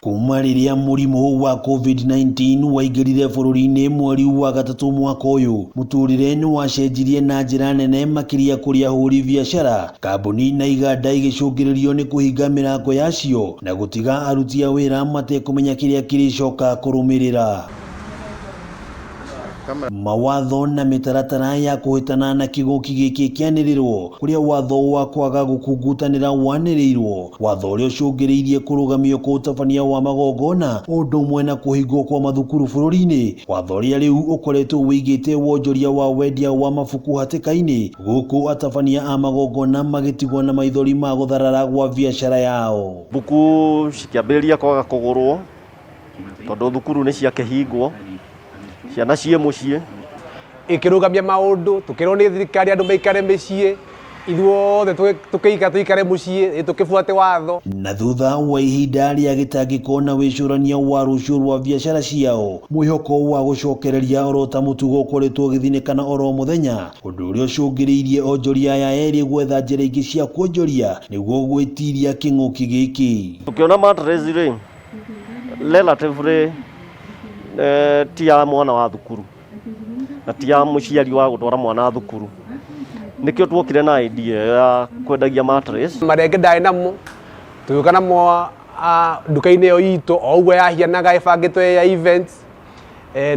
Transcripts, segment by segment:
Kuma rĩrĩa mũrimũ wa Covid-19 waingĩrire bũrũri-inĩ mweri wa gatatũ mwaka ũyũ, mũtũrĩre nĩ wacenjirie na njĩra nene makĩria kũrĩ ahũri biacara, kambuni na iganda igĩcũngĩrĩrio nĩ kũhinga mĩrango yacio na gũtiga aruti a wĩra matekũmenya kĩrĩa kĩrĩcoka kũrũmĩrĩra. Mawatho na mĩtaratara ya kũhĩtana na kĩgũki gĩkĩ kĩanĩrĩrwo kũrĩa watho wa kwaga gũkungutanĩra wanĩrĩirwo, watho ũrĩa ũcũngĩrĩirie kũrũgamio kwa ũtabania wa magongona o ũndũ ũmwe na kũhingwo kwa mathukuru bũrũri-inĩ, watho ũrĩa rĩu ũkoretwo wĩigĩte wonjoria wa wendia wa mabuku hatĩka-inĩ, gũkũ atabania a magongona magĩtigwo na maithori ma gũtharara gwa biacara yao. Mbuku cikĩambĩrĩria kwaga kũgũrwo tondũ thukuru nĩ ciakĩhingwo, ciana ciĩ mũciĩ. Ĩkĩrũgamia maũndũ, tũkĩrwo nĩ thirikari andũ maikare mĩciĩ, ithuothe tũkĩikara tũikare mũciĩ, tũkĩbuate watho. Na thutha wa ihinda rĩa gĩtangĩko na wĩcũrania wa rũciũ rwa biacara ciao, mwĩhoko wa gũcokereria oro ta mũtugo ũkoretwo ũgĩthinĩkana oro mũthenya, ũndũ ũrĩa ũcũngĩrĩirie onjoria aya erĩ gwetha njĩra ingĩ cia kuonjoria nĩguo gwĩtiria kĩng'ũki gĩkĩ. Tũkĩona mattress rĩ, relatively ti ya mwana wa thukuru na ti ya mũciari wa gũtwara mwana thukuru, nĩkĩo tuokire na idea ĩyo ya kwendagia mattress. Marenge ndarĩ namo, tũgĩũka namo nduka-inĩ ĩyo itũ o ũguo yahianaga ĩbangĩtwo ya events.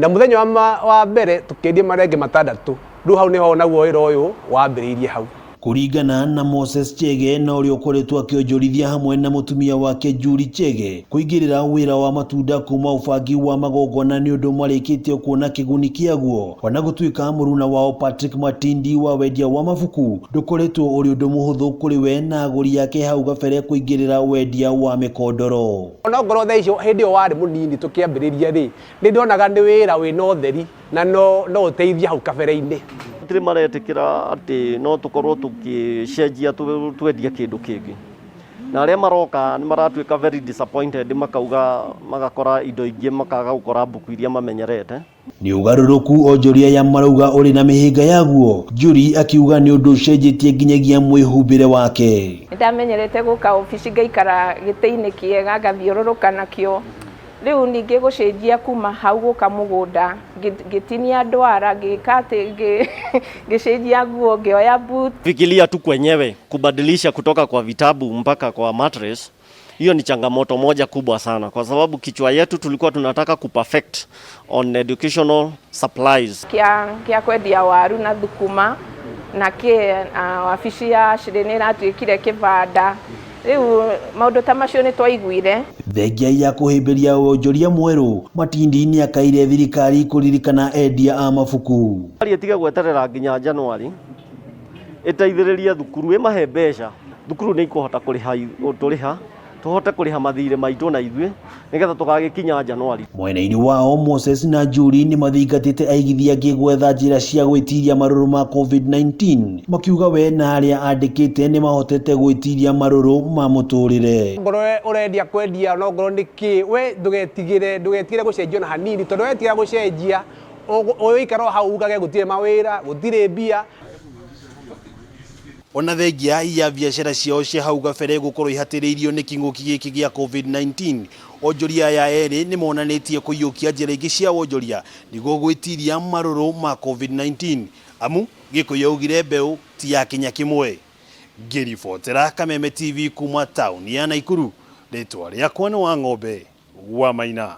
Na mũthenya wa mbere tũkĩendia marenge matandatũ, rĩu hau nĩho naguo wĩra ũyũ wambĩrĩirie hau. Kũringana na Moses Chege na ũrĩa ũkoretwo akĩonjorithia hamwe na mũtumia wake Julie Chege, kũingĩrĩra wĩra wa matunda kuma ũbangi wa magongona nĩ ũndũ marĩkĩtie kuona kĩguni kĩaguo. Ona gũtuĩka mũruna wao Patrick Matindi wa wendia wa mabuku ndũkoretwo ũrĩ ũndũ mũhũthũ kũrĩ we na agũri ake hau gabere kũingĩrĩra wendia wa mĩkondoro. Ona ongorwo thaa icio hĩndĩ ĩyo warĩ mũnini tũkĩambĩrĩria rĩ, nĩ ndonaga nĩ wĩra wĩna ũtheri na no ũteithie hau kabere-inĩ. Matirĩ maretĩkĩra atĩ no tũkorwo tũgĩcenjia twendie kĩndũ kĩngĩ, na arĩa maroka nĩ maratuĩka very disappointed, makauga magakora indo ingĩ makaga gũkora mbuku iria mamenyerete. Nĩ ũgarũrũku onjoria aya marauga ũrĩ na mĩhĩnga yaguo, Njuri akiuga nĩ ũndũ ũcenjetie nginyagia mwĩhumbĩre wake. Nĩ ndamenyerete gũka obici ngaikara gĩtĩ-inĩ kĩega ngathiũrũrũka nakĩo. Rĩu ningĩ gũcenjia kuma hau gũka mũgũnda, ngĩtinia ndwara, ngĩka atĩ, ngĩcenjia nguo, ngĩoya boot. Fikiria tu kwenyewe kubadilisha kutoka kwa vitabu mpaka kwa mattress, hiyo ni changamoto moja kubwa sana, kwa sababu kichwa yetu tulikuwa tunataka kuperfect on educational supplies. Kĩa kwendia waru na thukuma na kĩ, wabici ya Ashley nĩ ĩratuĩkire kĩbanda. Rĩu maũndũ ta macio nĩ twaiguire. Thengia ya kũhĩmbĩria wonjoria mwerũ, Matindi nĩakaire thirikari kũririkana endia a mabuku. Thirikari ĩtige gweterera nginya January, ĩteithĩrĩrie thukuru, ĩmahe mbeca, thukuru nĩ ikũhota kũrĩha, gũtũrĩha, tũhote kũrĩha mathirĩ maitũ na ithuĩ, nĩgetha tũgagĩkinya January. Mwena-inĩ wao Moses na Julie nĩ mathingatĩte aigithia angĩ gwetha njĩra cia gwĩtiria marũrũ ma Covid-19, makiuga we na arĩa andĩkĩte nĩ mahotete gwĩtiria marũrũ ma mũtũrĩre. Ngorwo ũrendia kwendia no ngorwo nĩ kĩ, we ndũgetigĩre, ndũgetigĩre gũcenjia ona hanini, tondũ wetigĩra gũcenjia ũgũikara o hau ugage gũtirĩ mawĩra, gũtirĩ mbia. Ona thengia ya biacara ciao cia hau gabere gũkorwo ihatĩrĩirio nĩ kĩng'ũki gĩkĩ gĩa Covid-19, onjoria aya erĩ nĩ monanĩtie kũiyũkia njĩra ingĩ cia wonjoria nĩguo gwĩtiria marũrũ ma Covid-19, amu Gĩkũyũ augire mbeũ ti ya kĩnya kĩmwe. Ngĩribotera Kameme TV kuma taũni ya Naikuru, rĩtwa rĩakwa nĩ Wang'ombe wa Maina.